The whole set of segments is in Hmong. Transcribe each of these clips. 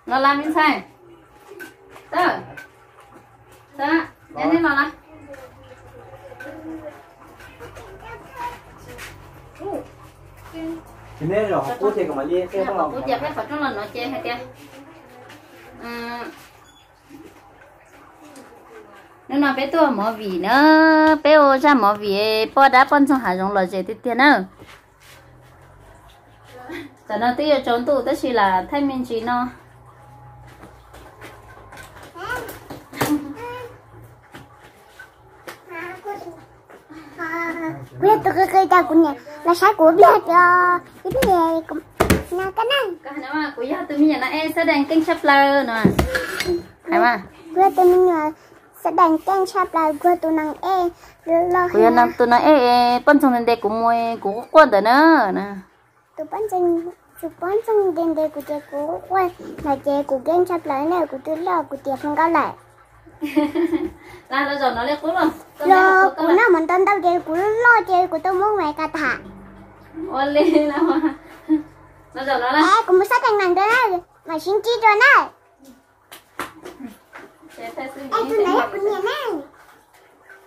Los las me ntxhais. Tawm. Tawm, neb los las. Qhov qub ces peb qhov rooj los no ces hais tias, hnub no peb tuaj movie na, peb ua zaj movie poj dab poj ntxoog hav zoov lom zem tiag tiag na. Tam no twb yuav tsaus ntuj tab sis lam thaij me ntsis no. Kuv yog tus qi qi, cas kuv niam los saib kuv ib pliag os, ib pliag no kaj na. Kuv yog tus me nyuam no es xab dees keej tshaj plaws no. Hais mas. Kuv yog tus me nyuam xab dees keej tshaj plaws, kuv yog tus nees ej loj, kuv yog tus nees ej, poj ntxoog ntes ntes kuv mus kuv quaj quaj ntawd na. Tus poj ntxoog, tus poj ntxoog ntes ntes kuv ces kuv quaj quaj ntawd ces kuv keej tshaj plaws na, kuv twb loj kuv tias zoo nkauj lawm. Los kuv noj mov ntau ntau ces kuv loj loj ces kuv tuaj muab Mai Kas tham. Ua li los. Es kuv mus xab dees nees dua na, mam sib ntsib dua na. Es tus ntawd yog kuv niam ne.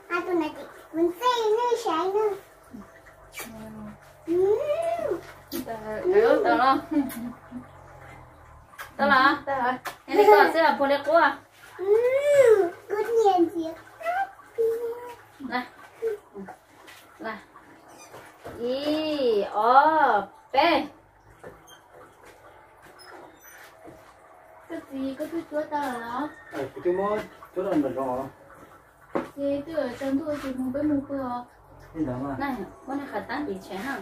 Tus ntawd ces kuv ntxij nej saib na. Tau los, es li ko xwb puag li qub. Kuv niam ntxim qab tiag. Ib, ob, peb. Koj txiv, koj twb cuab tau lawm los? Kuv twb muab cuab tau nram zoov. Ces twb tsaus ntuj ces mus peb mus pw os. Li ntawd mas. Muab nej qhov tab tiv tshev na.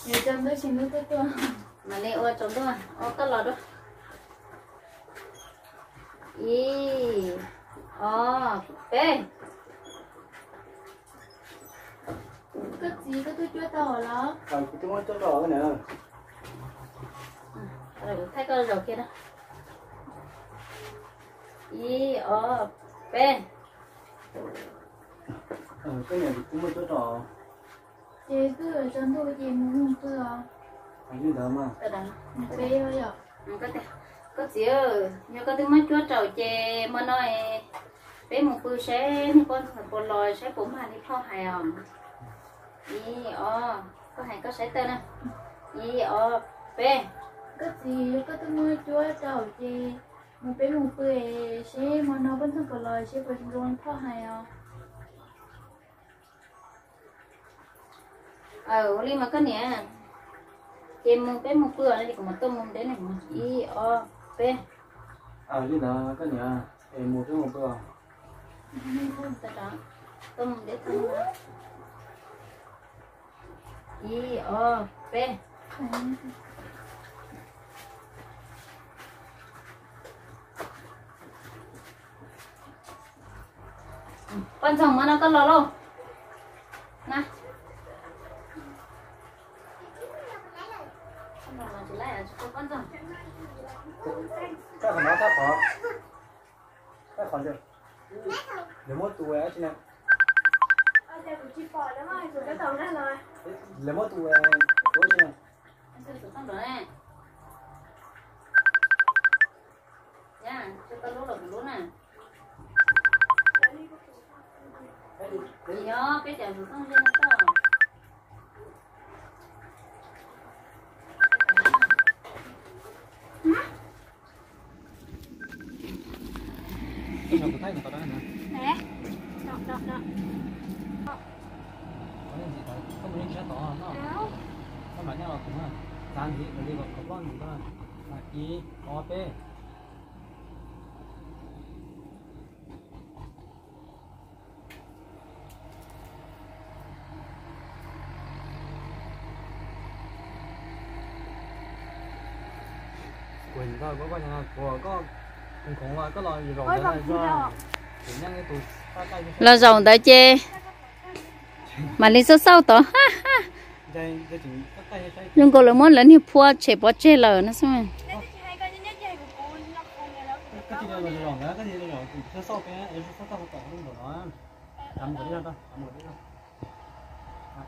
Tsaus ntuj tsis hlub tuaj tuaj. Mam li ua tsaus ntuj, ua koj los dua. Ib, ob, peb. Koj txiv, koj twb cuab tau los? Kuv twb muab cuab tau na. Thaij koj zaum kiag na. Ib, ob, peb. Koj niam, kuv twb muab cuab tau. Ces twb tsaus ntuj ces mus mus pw os. Li ntawd mas. Koj txiv, yog koj twb muab cuab tau ces hmo no peb mus pw seb niag poj ntxoog puas los, saib puas mag li phauj hais os. Ib, ob, koj hais koj saib tawm na. Ib, ob, peb. Koj txiv, yog koj twb muab cuab tau ces mus peb mus pw seb hmo no poj ntxoog puas los, seb puas zoo li phauj hais os. Ua li mas koj niam, ces mus peb mus pw os, kuv mam tuaj mus deb ne. Ib, ob, peb. Li ntawd koj niam, es mus peb mus pw os. Tuaj mus deb tag. Ib, ob, peb. Poj ntxoog, hmo no koj los lauj. Na. Poj ntxoog. Koj qhov no, koj qhov, koj qhov, lawv muab tus dab tsi na? Lawv muab tus, tus dab tsi na? Yog peb cov tus thooj ze no koj. Ib, ob, peb. Los zaum ntawd ces mam li xauj xauj tod. Zoo nkaus lawv muab lawv niag phua tshem pov tseg lawm no xwb.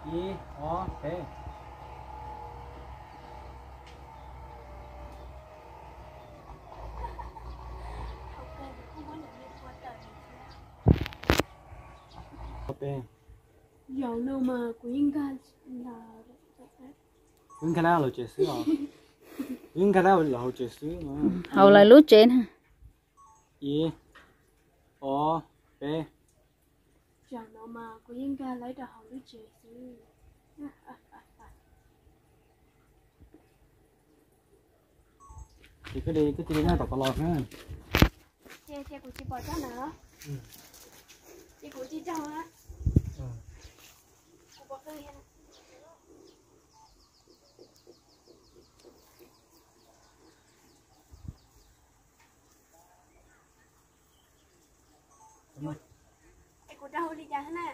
Ib, ob, peb. Peb. Zaum no mas kuv yeej nkag, kuv yeej nkag lawv lub tsev xwb os. Kuv yeej nkag lawv lub tsev xwb. Haus lawv lub tsev na. Ib, ob, peb. Zaum no mas kuv yeej nkag lawv rau hauv lub tsev xwb. Ces koj li, koj cia li nyob tom ko los na. Ces, ces kuv tsis pom tsob ntawd. Ces kuv tsis raug na. Kuv pom qw. Es kuv raug li cas na?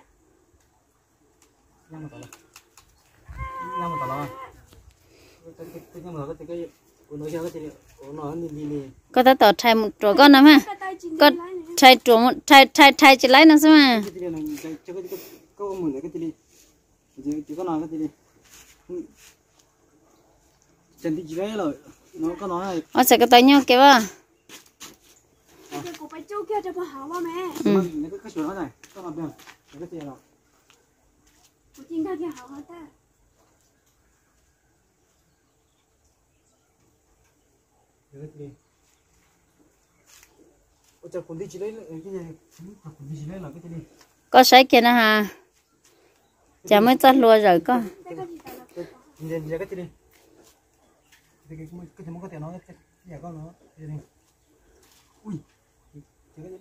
Koj tab tom rhais mus ruam koj no mas. Koj rhais ruam, rhais, rhais, rhais tsis laib no xwb mas. Ua txhais ko taw nyob ke as. Koj saib kiag na has, cas muaj txoj hlua zawm koj.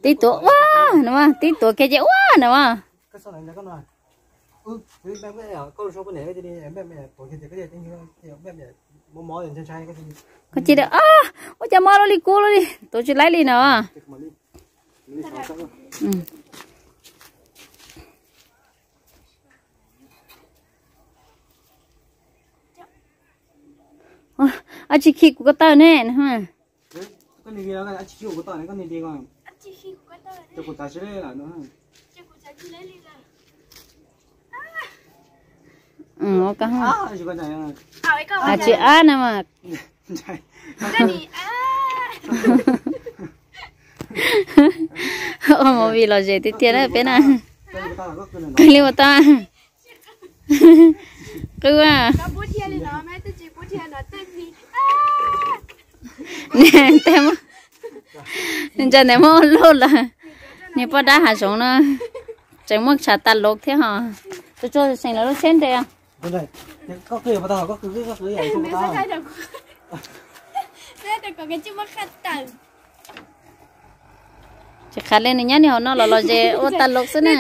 Tib tuav ua no, tib tuav kiag ces ua no. Koj cia li, ua cas mob luaj li kub luaj li, tuav tsis laib li no. Ab tsi khi kuv ko taw ne. Tsis ab na mas. Ua movie los ze tiag tiag na peb na. Qw li ua tau. Qw a. Nws ntsa ntawd muab ua luj lawm. Niag poj dab hav zoov no tseem muaj tshav tas lov thiab hos. Tsuag tsuag seem lawv lub tsheb nres. Tsis qhav li nws nyob niag hauv no los los ze ua tas lov xwb na.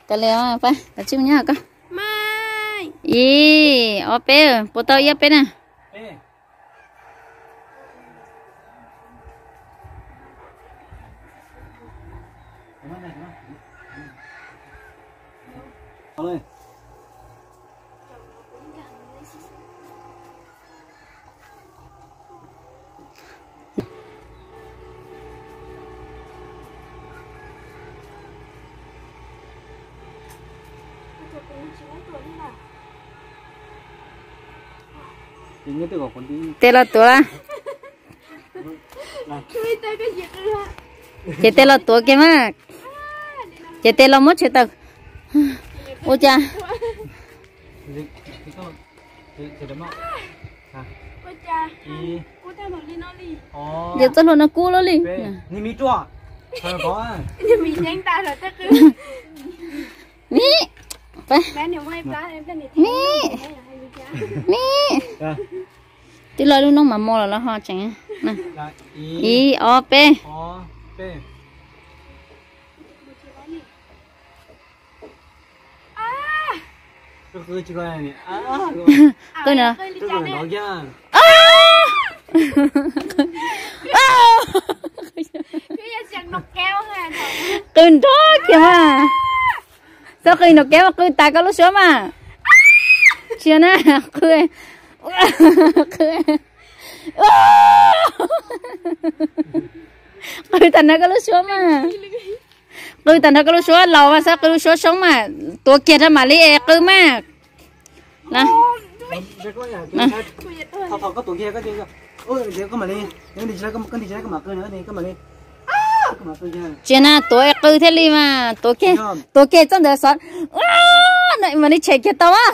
Kav liam, pab kav tsij mus nyob koj. Ib ob peb, puas tau ib ob peb na. Tes los tuav. Ces tes los tuav kiag mas. Ces tes los muab tshem tawm. Ua cas? Yog txoj hlua no kub lawm li. Ni, ni, ni. Twb loj lub noob mas mo los los ho tseem. Ib ob peb. Qw no. Qw nrov kiag mas. Txhob qw nrov kiag mas, qw tas koj lub suab mas. Tsis na, qw, qw, qw tag nrho koj lub suab mas. Qw tag nrho koj lub suab laus mas, txhob qw lub suab soob mas, tuav kiag rau mam li es qw mas. Tsis na, tuav qw thiaj li mas, tuav kiag, tuav kiag txoj ntawd xov. Ua, no mas li tshem kiag tau a.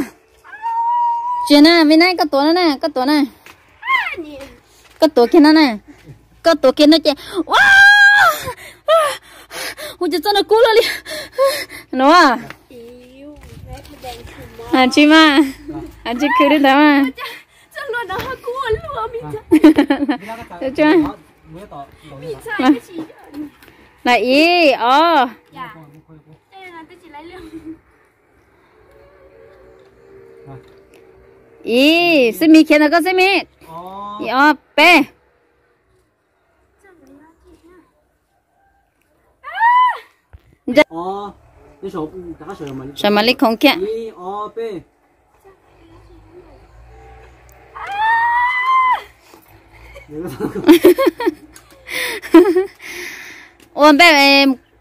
Tsis na, me na, koj tuav no na, koj tuav na. Koj tuav kiag no na. Koj tuav kiag no ces, ua, ua, ua, ces txoj no kub lawm li no. Tsis mas, tsis khwv li ntawd mas. Ib, ob. Ib, xib mi khiav ntawm koj xib mi. Ib, ob, peb. Sawv mam li khoov kiag. Ua npej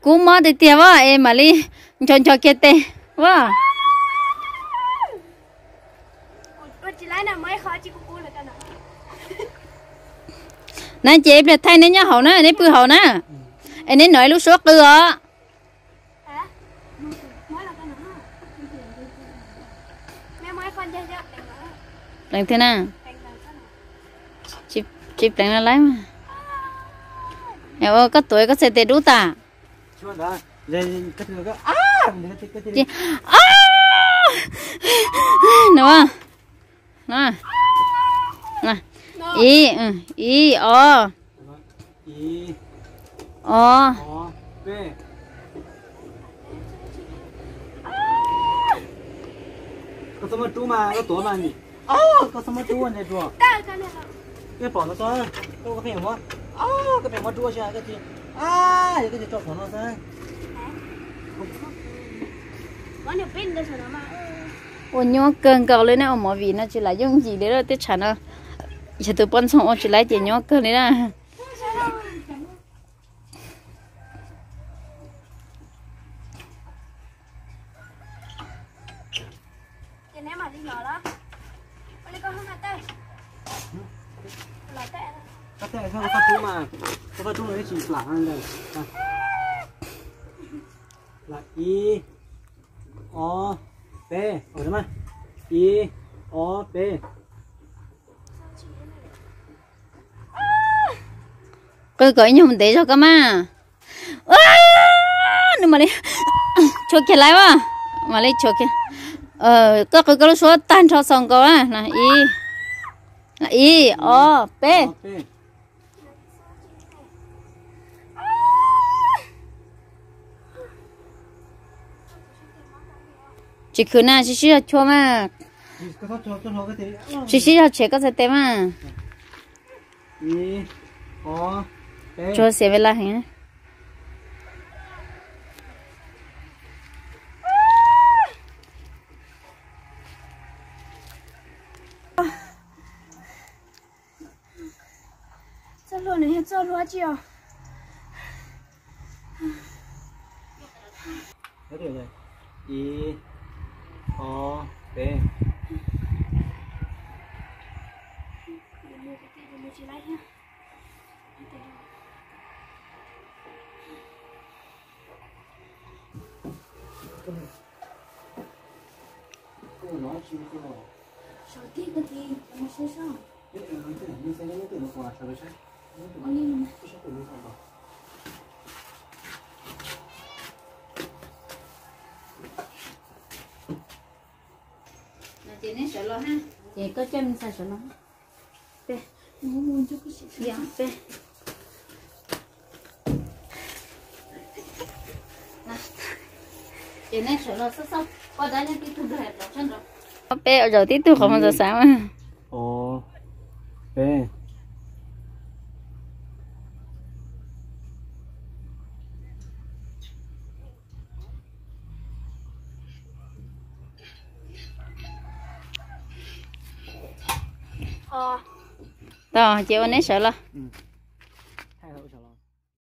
kub mob tiag tiag as, es mam li ncho ncho kiag tes as. Na ces ib pliag thaij neb nyob hauv na, neb pw hauv na, es neb hnov ib lub suab qw os. Pleev thiab na. Tsis pleev lawm mas. Koj tuav koj txhais tes dub tas. Ib, ib, ob. Ob. Koj txhob muab rub mas, koj tuav mas. Koj txhob muab rub, koj pom no, koj pheej muab, koj pheej muab rub, koj tso pom no xwb. Ua nyuaj kawg nkaus li ne, ua movie no tsis lam yooj yim li lawm, tej tshav no yog tus poj ntxoog ua tsis laib ces nyuaj kawg li na. Ib, ob, peb, ib, ob, peb. Qw kom ib nyuag ntev zog koj mas. Nws mam li tshuav kiag lawm as. Mam li tshuav kiag. Koj qw koj lub suab tag nrho txaus nkaus na. Ib, ob, peb. Tsis khwv na, sib sib zog tshuav mas. Sib sib zog tshem koj txhais tes mas. Tshuav xiav ve la heev. Txoj hlua nws yog txoj hlua dab tsi os? Ib, ob, peb. Ces koj coj me ntxhais sawv los. Ces nej sawv los xwb xwb, poj dab nyob tib tug nrog los tshab nrog. Peb ua zaum tib tug qhov muag txaus xav mas. Ob, peb. Tau, ces ua neb sawv los.